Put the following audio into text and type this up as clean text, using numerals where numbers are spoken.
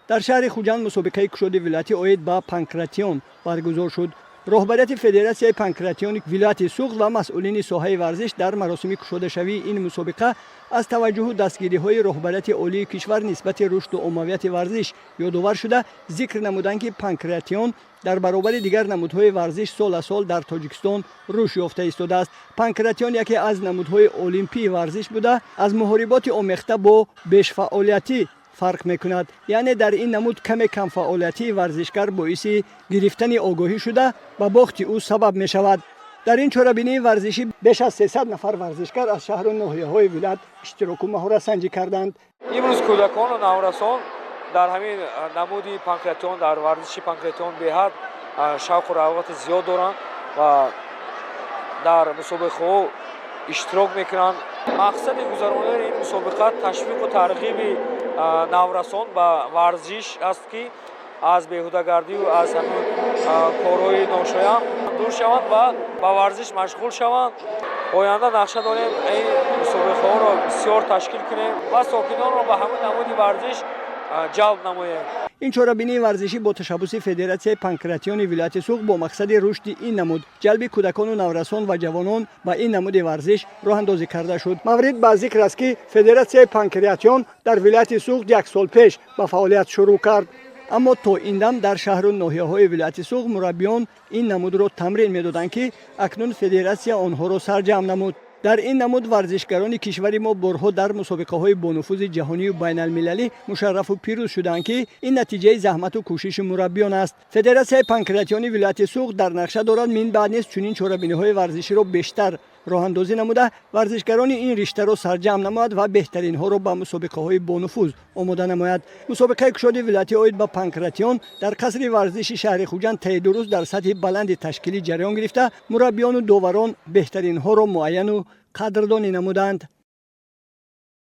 Дар шаҳри Хуҷанд мусобиқаи кушоди вилоятӣ оид ба панкратион баргузор шуд. Роҳбарияти Федератсияи панкратиони вилояти Суғд ва масъулини соҳаи варзиш дар маросими кушодашавии ин мусобиқа аз таваҷҷуҳу дастгириҳои роҳбарияти олии кишвар нисбати рушду оммавияти варзиш ёдовар шуда, зикр намуданд, ки панкратион дар баробари дигар намудҳои варзиш сол аз сол дар Тоҷикистон рушд ёфта истодааст. Панкратион яке аз намудҳои олимпии варзиш буда, аз муҳориботи омехта бо бешфаъолиятӣ фарқ мекунад, яъне дар ин намуд каме камфаъолиятии варзишгар боиси гирифтани огоҳӣ шуда, ба бохти ӯ сабаб мешавад. Дар ин чорабинии варзишӣ беш аз 300 нафар варзишгар аз шаҳру ноҳияҳои вилоят иштироку маҳоратсанҷӣ карданд. Имрӯз кӯдакону наврасон дар ҳамин намуди панкратион, дар варзиши панкратион беҳад шавқу рағбати зиёд доранд ва дар мусобиқаҳо иштирок мекунанд. Мақсади гузаронидани ин мусобиқа ташвиқу тарғиби наврасон ба варзиш аст, ки аз беҳудагардию аз ҳамин корҳои ношоям дур шаванд ва ба варзиш машғул шаванд. Оянда нақша дорем, ин мусобиқаҳоро бисёр ташкил кунем ва сокинонро ба ҳамин намуди варзиш ҷалб намоем. Ин чорабинии варзишӣ бо ташаббуси Федератсияи панкратиони вилояти Суғд бо мақсади рушди ин намуд, ҷалби кӯдакону наврасон ва ҷавонон ба ин намуди варзиш роҳандозӣ карда шуд. Маврид ба зикр аст, ки Федератсияи панкратион дар вилояти Суғд як сол пеш ба фаъолият шурӯъ кард, аммо то ин дам дар шаҳру ноҳияҳои вилояти Суғд мураббиён ин намудро тамрин медоданд, ки акнун федератсия онҳоро сарҷамъ намуд. Дар ин намуд варзишгарони кишвари мо борҳо дар мусобиқаҳои бонуфузи ҷаҳонию байналмилалӣ мушаррафу пирӯз шуданд, ки ин натиҷаи заҳмату кӯшиши мураббиён аст. Федератсияи панкратиони вилояти Суғд дар нақша дорад, мин баъд низ чунин чорабиниҳои варзиширо бештар роҳандозӣ намуда, варзишгарони ин риштаро сарҷамъ намояд ва беҳтаринҳоро ба мусобиқаҳои бонуфуз омода намояд. Мусобиқаи кушоди вилоятӣ оид ба панкратион дар қасри варзиши шаҳри Хуҷанд таи 2 рӯз дар сатҳи баланди ташкилӣ ҷараён гирифта, мураббиёну доварон беҳтаринҳоро муайяну қадрдонӣ намуданд.